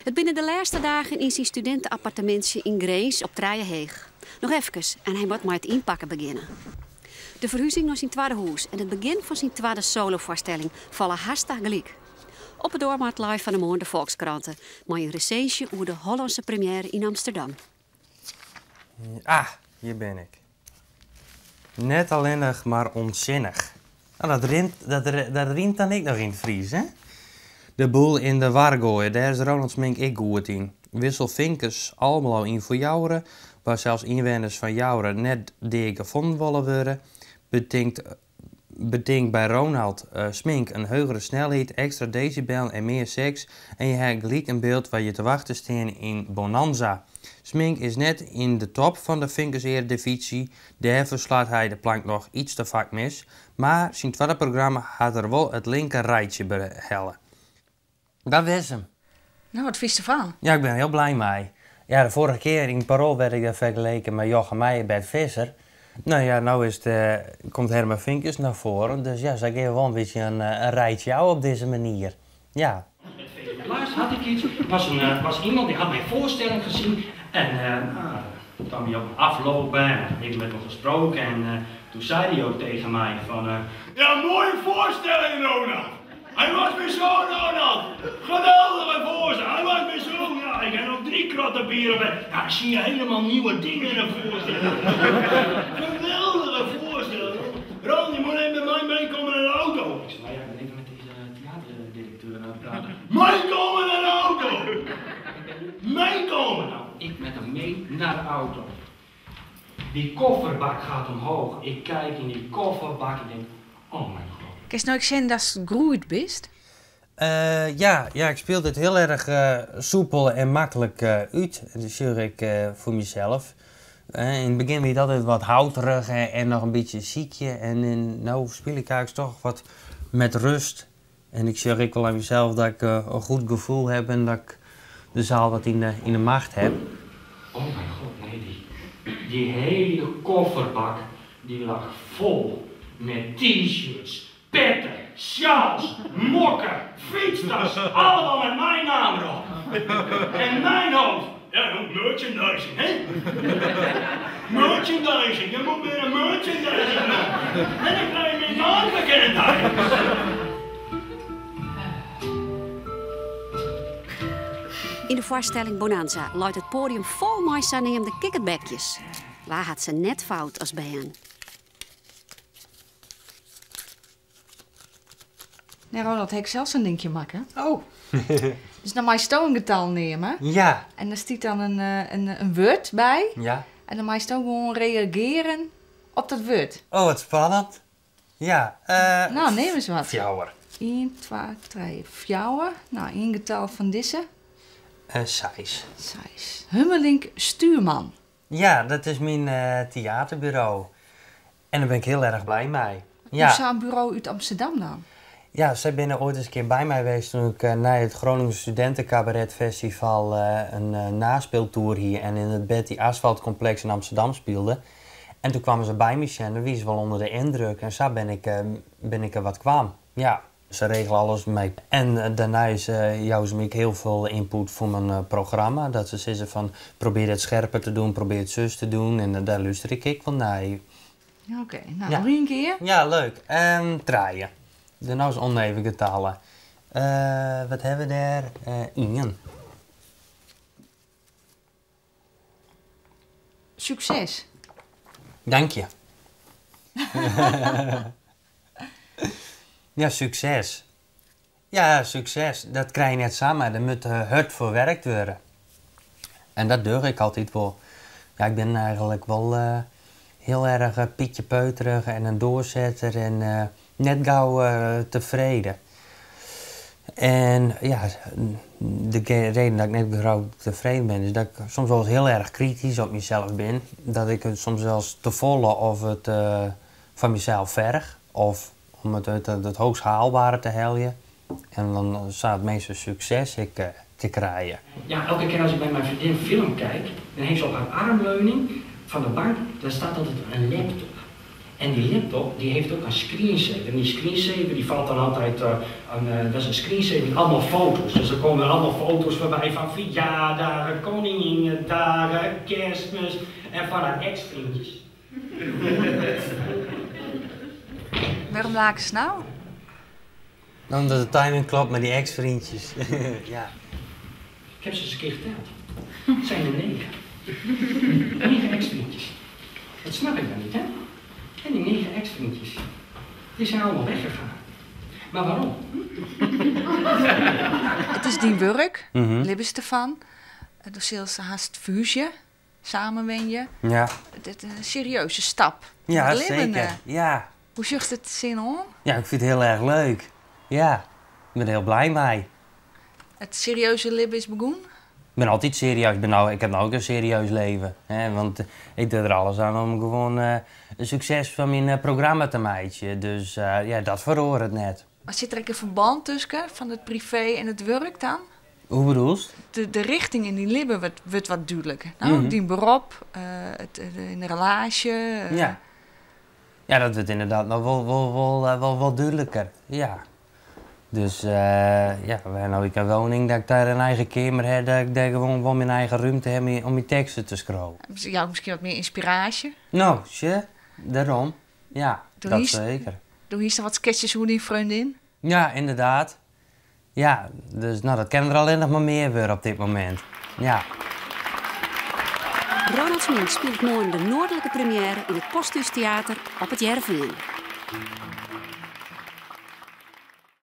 It binne de lêste dagen yn syn studinte-appartemintsje yn Grins op trije heech. Noch efkes en hy moat mei it ynpakken begjinne. De ferhuzing nei syn twadde hûs en it begjin fan syn twadde solofoarstelling falle hast tagelyk. Op 'e doar moat lei fan 'e moarn de Volkskrante mei in resinsje oer de Hollânske premiêre yn Amsterdam. Ah, hjir bin ik. Net allinnich mar ûnsinnich. No, dat rint, dat, dat rymt dan ek noch yn it Frysk, hè? De boel yn de war goaie, dêr is Ronald Smink ek goed yn. Wissel Finkers Almelo yn foar Joure, waar sels ynwenners fan Joure net dea gefonden wolle wurde, betinkt Betink by Ronald Smink in hegere snelheid, ekstra desibellen en mear seks en je ha gelyk in byld wat je te wachten stean yn Bonanza. Smink is net yn de top fan de Finkers-earedivyzje, dêrfoar slacht hy de plank noch iets te faak mis, mar syn twadde programma hat er wol it linker rijtsje behelle. Dat wis him. No, wat fynst derfan? Ja, ik bin der hiel blij mei. Ja, de foarige kear yn Parool werd ik daar fergeleken mei Jochem Myjer, Bert Visser. No ja, no is it, komt Herman Finkers nei foaren, dus ja, sy geane wol in bytsje in rijtsje ôf op dizze manier. Ja. Laatst had ik iets, was, een, was iemand die had mijn voorstelling gezien en uh, toen kwam hij op me aflopen en even met me gesproken en uh, toen zei hij ook tegen mij van... Uh, ja, mooie voorstelling Ronald! Hij was weer zo Ronald! Geweldige voorstelling! Hij was weer zo, ja, ik heb nog drie kratten bier op. Ja, zie je helemaal nieuwe dingen in een voorstelling. Geweldige voorstelling. Ron, je moet even met mij meekomen naar de auto. Ik zei, nou ja, ik ben even met deze theaterdirecteur aan het praten. Meekomen naar de auto! Meekomen! Nou, ik met hem mee naar de auto. Die kofferbak gaat omhoog. Ik kijk in die kofferbak en denk, oh mijn god. Kinst no ek sjen datst groeid bist? Uh, ja, ja, ik speel dit heel erg soepel en maklik út. Dat sjoch ik foar mysels. Yn it begjin wie it altyd wat houterich en noch in bytsje sykje. En no spylje ik eigentlik toch wat met rust. En ik sjoch ek wol oan mysels dat ik in goed gefoel heb en dat ik de zaal wat yn de macht heb. Oh mijn god, nee, die, die hele kofferbak die lag vol met t-shirts, petten, sjaals, mokken, fietstas, allemaal met mijn naam erop. En mijn hoofd. Ja, merchandising, hè? Merchandising, je moet weer een merchandising doen. En dan krijg je mijn naam bekend. Yn de foarstelling Bonanza leit it poadium fol mei saneamde kikkertbekjes. Wa hat se net foud as bern? Nee, Ronald, ha ik sels sa'n dinkje makke. Oh. Dus dan meisto in getal neame. Ja. En der stiet dan in wurd by. Ja. En dan meisto gewoan reagearjen op dat wurd. Oh, wat spannend. Ja. No, neam ris wat. Fjouwer. Ien, twa, trije, fjouwer. No, ien getal fan dizze. Seis. Seis. Hummelink Stuurman. Ja, dat is myn teaterburo. En dêr bin ik hiel erch blij mei. Ja. Hoe sa'n buro út Amsterdam dan? Ja, sy binne oait ris in kear by my west toen ik nei it Groninger Studentencabaret Festival in naspeeltour hie en yn it Betty Asphalt Complex yn Amsterdam spylde. En toen kwamen se by my sjen, dan wie se wol ûnder de yndruk en sa bin ik, bin ik der wat kwam. Ja. Se regele alles mei. En dêrneist jouwe se my ek hiel folle ynput foar myn programma. Dat se sizze fan probeer it scherper te doen, probeer it sus te doen. En dêr lúster ik ek wol nei. Oké, no noch ien kear. Ja, leuk. Trije. De no is ûneven getallen. Wat hawwe we dêr? Ien. Sukses. Dank je. Ja, sukses. Ja, sukses. Dat krije je net samar. Der moat hurd foar werkt wurde. En dat doch ik altyd wol. Ja, ik bin eigenlik wol hiel erch Pietje Peuterich en in doorzetter en net gau tefreden. En ja, de reden dat ik net gau tefreden bin is dat ik soms wolris hiel erch kritysk op mysels bin. Dat ik soms sels tefolle of it fan mysels ferch of om it it hoogst haalbare te heljen en dan sa it measte sukses ek te krijen. Ja, elke kear as ik by mijn vriendin film kijk, dan heeft ze op haar armleuning van de bank, daar staat altijd een laptop. En die laptop die heeft ook een screensaver. En die screensaver die valt dan altijd, een, dat is een screensaver met allemaal foto's. Dus er komen allemaal foto's voorbij van verjaardagen, koninginnedagen, kerstmis en van haar ex-vriendjes. Waarom laken ze nou? Omdat de timing klopt met die ex-vriendjes. Ja. Ik heb ze eens een keer geteld. Het zijn er 9. 9 ex-vriendjes. Dat snap ik dan niet, hè? En die 9 ex-vriendjes, die zijn allemaal weggegaan. Maar waarom? Het is die werk, mm ervan. Dan zul ze haast fusie, samen wen je. Ja. Het is een serieuze stap. Ja, Het leven, zeker. Ja. Hoe zucht het zin om? Ja, ik vind het heel erg leuk. Ja, ik ben er heel blij mee. Het serieuze leven is begonnen? Ik ben altijd serieus. Ik heb nou ook een serieus leven. Hè? Want ik doe er alles aan om gewoon een succes van mijn programma te maken. Dus ja, dat verhoor het net. Maar zit er ook een verband tussen van het privé en het werk dan? Hoe bedoel je? De richting in die libben wordt wat duidelijker. Die beroep, in de relatie. Ja. Ja, dat wordt inderdaad nog wel duidelijker. Ja. Dus ja, we hebben nou een woning dat ik daar een eigen kamer heb, dat ik daar gewoon wel mijn eigen ruimte heb om mijn teksten te schrijven. Ja, misschien wat meer inspiratie. Nou, tje, daarom. Ja, dat zeker. Doe hier wat sketches hoe die vriendin? Ja, inderdaad. Ja, dus nou, dat kan er alleen nog maar meer worden op dit moment. Ja. Ronald Smink speelt morgen de noordelijke première in het Posthuis Theater op het Hearrenfean.